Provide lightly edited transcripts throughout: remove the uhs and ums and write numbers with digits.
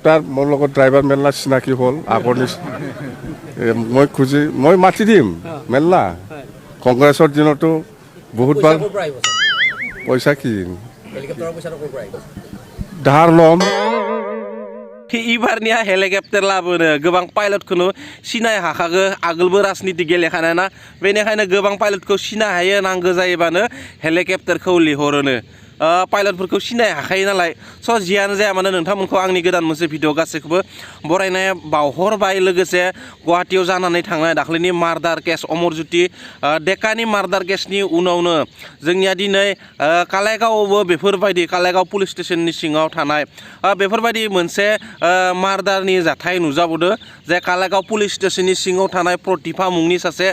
helicopter মোৰ লগত driver মেলা চিনাকি হ'ল আগৰ মই খুজি মই মাতি দিম মেলা কংগ্ৰেছৰ দিনতো বহুতবাৰ পইচা কি ধাৰ ল'ম इबारनिया हेलिकप्टार लाबोनो गोबां पाइलटखौनो सिनाय हाखागो आगोलबो राजनिति गेलेखानाय ना बेनिखायनो गोबां पाइलटखौ सिनाय हायो नांगौ जायोबानो हेलिकप्टारखौ लिहरोनो पाइलटफोरखौ सिनाय हाखायो नालाय स' जियानो जाया मानो नोंथांमोनखौ आंनि गोदान मोनसे भिडिअ गासैखौबो बरायनाय बावहरबाय लोगोसे गुवाहाटीयाव जानानै थांनाय दाख्लैनि मार्डार केस अमरज्योति डेकानि मार्डार केसनि उनावनो जोंनिया दिनै कालाइगावआवबो बेफोरबायदि कालाइगाव पुलिस स्टेशननि सिङाव थानाय बेफोरबायदि मोनसे मार्डारनि जाथाय नुजाबोदों जे कालाइगाव पुलिस स्टेशननि सिङाव थानाय प्रतिभा मुंनि सासे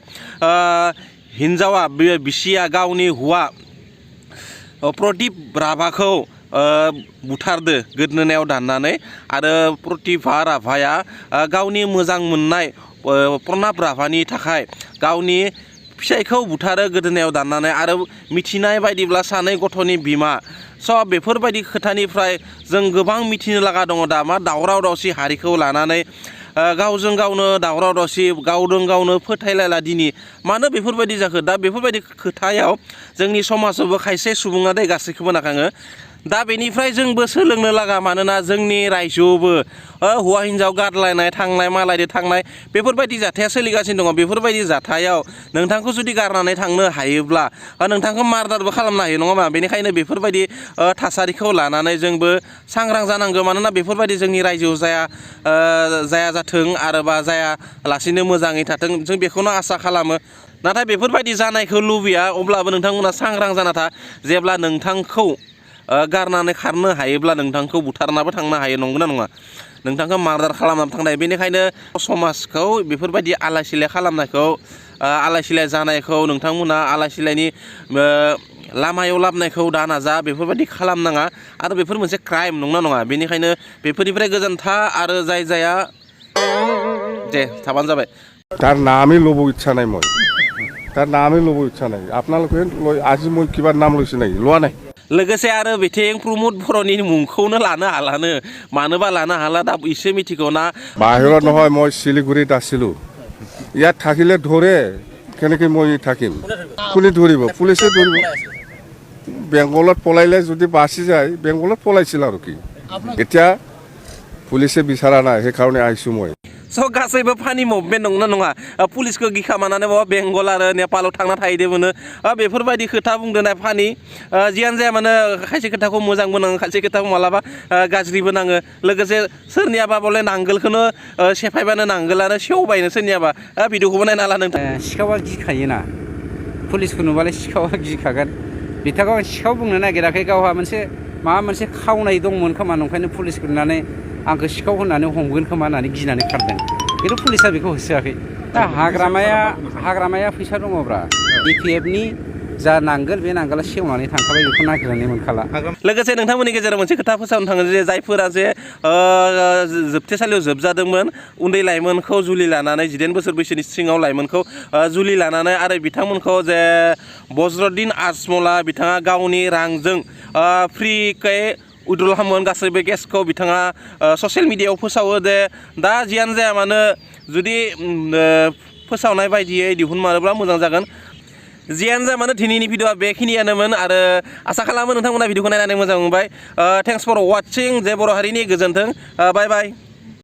हिन्जावा बिसिया गावनि हौवा प्रदीप राभाखौ बुथारदो गोदोनायाव दाननानै आरो प्रतिभा राभाया गावनि मोजां मोननाय प्रणब राभानि थाखाय गावनि फिसायखौ बुथारो गोदोनायाव दाननानै आरो मिथिनाय बायदिब्ला सानै गथ'नि बिमा स' बेफोरबायदि खोथानिफ्राय जों गोबां मिथिनो लागा दङ दा मा दावराव दावसि हारिखौ लानानै गावजों गावनो दावराव दावसि गावजों गावनो फोथायलायला दिनै मानो बेफोरबायदि जाखो दा बेफोरबायदि खोथायाव जोंनि समाजावबो खायसे सुबुङा दे गासैखौबो नाखाङो दा बेनिफ्राय जोंबो सोलोंनो लागा मानोना जोंनि रायजोआवबो हौवा हिन्जाव गारलायनाय थांनाय मालायदो थांनाय बेफोरबायदि जाथाया सोलिगासिनो दङ बेफोरबायदि जाथायाव नोंथांखौ जुदि गारनानै थांनो हायोब्ला नोंथांखौ मार्डारबो खालामनो हायो नङा होमबा बेनिखायनो बेफोरबायदि थासारिखौ लानानै जोंबो सांग्रां जानांगौ मानोना बेफोरबायदि जोंनि रायजोआव जाया जाथों आरोबा जायालासिनो मोजाङै थाथों जों बेखौनो आसा खालामो नाथाय बेफोरबायदि जानायखौ लुबैया अब्लाबो नोंथांमोना सांग्रां जाना था जेब्ला नोंथांखौ गारनानै खारनो हायोब्ला नोंथांखौ बुथारनाबो थांनो हायो नंगौना नङा नोंथांखौ मार्डार खालामनानै थांनो हायो बेनिखायनो समाजखौ बेफोरबायदि आलाय सिलाय खालामनायखौ आलाय सिलाय जानायखौ नोंथांमोना आलाय सिलायनि लामायाव लाबोनायखौ दा नाजा बेफोरबायदि खालामनाङा आरो बेफोर मोनसे क्राइम नंगौना नङा बेनिखायनो बेफोरनिफ्राय गोजान था आरो जाया दे थाबानो जाबाय তাৰ নামেই ল'ব ইচ্ছা নাই মই তাৰ নামেই ল'ব ইচ্ছা নাই আপোনালোকে আজি মই কিবা নাম লৈছে নাই লোৱা নাই लोगोसे आरो बिथिं प्रमद बर'नि मुंखौनो लानो हालानो मानोबा लानो हाला दा इसे मिथिगौ ना বাহিৰত নহয় মই শিলিগুৰিত আছিলোঁ ইয়াত থাকিলে ধৰে কেনেকৈ মই থাকিম কোনে ধৰিব পুলিচে ধৰিব বেংগলত পলাইলে যদি বাচি যায় বেংগলত পলাইছিল আৰু কি এতিয়া পুলিচে বিচৰা নাই সেইকাৰণে আহিছোঁ মই स' गासैबो फानि मुभमेन्ट नंगौना नङा पुलिसखौ गिखामानानै बाबा बेंगल आरो नेपालाव थांना थाहैदोंमोन बेफोरबायदि खोथा बुंदों ना फानि जियानो जाया मानो खायसे खोथाखौ मोजांबो नाङो खायसे खोथाखौ मालाबा गाज्रिबो नाङो लोगोसे सोरनियाबा बले नांगोलखौनो सेफायबानो नांगोलानो सेवबायनो सोरनियाबा भिडिअखौबो नायना ला नोंथां सिखावा गिखायोना पुलिसखौ नुबालाय सिखावा गिखागोन बिथांखौ आं सिखाव बुंनो नागिराखै गावहा माबा मोनसे खावनाय दंमोन खोमा नंखायनो पुलिसखौ नुनानै आंखौ सिखाव होननानै हमगोन खोमा होननानै गिनानै खारदों खिन्थु पुलिसा बेखौ होसोआखै दा हाग्रामाया फैसा दङब्रा BPFनि जा नांगोल बे नांगोला सेवनानै थांखाबाय बेखौ नागिरनानै मोनखाला लोगोसे नोंथांमोननि गेजेराव मोनसे खोथा फोसावनो थाङो जे जायफोरा जे जोबथेसालियाव जोबजादोंमोन उन्दै लाइमोनखौ जुलि लानानै 18 बोसोर बैसोनि सिङाव लाइमोनखौ जुलि लानानै आरो बिथांमोनखौ जे बज्रद्दिन आजमला बिथाङा गावनि रांजों फ्रिकै उइड्रल खालामोन गासैबो केसखौ बिथाङा ससियेल मिडियायाव फोसावो दे दा जियानो जाया मानो जुदि फोसावनाय बायदियै दिहुनमारोब्ला मोजां जागोन जियानो जाया मानो दिनैनि भिडिअआ बेखिनियानोमोन आरो आसा खालामो नोंथांमोना भिडिअखौ नायनानै मोजां मोनबाय थेंक्स फर वाचिं जे बर' हारिनि गोजोन्थों बाय बाय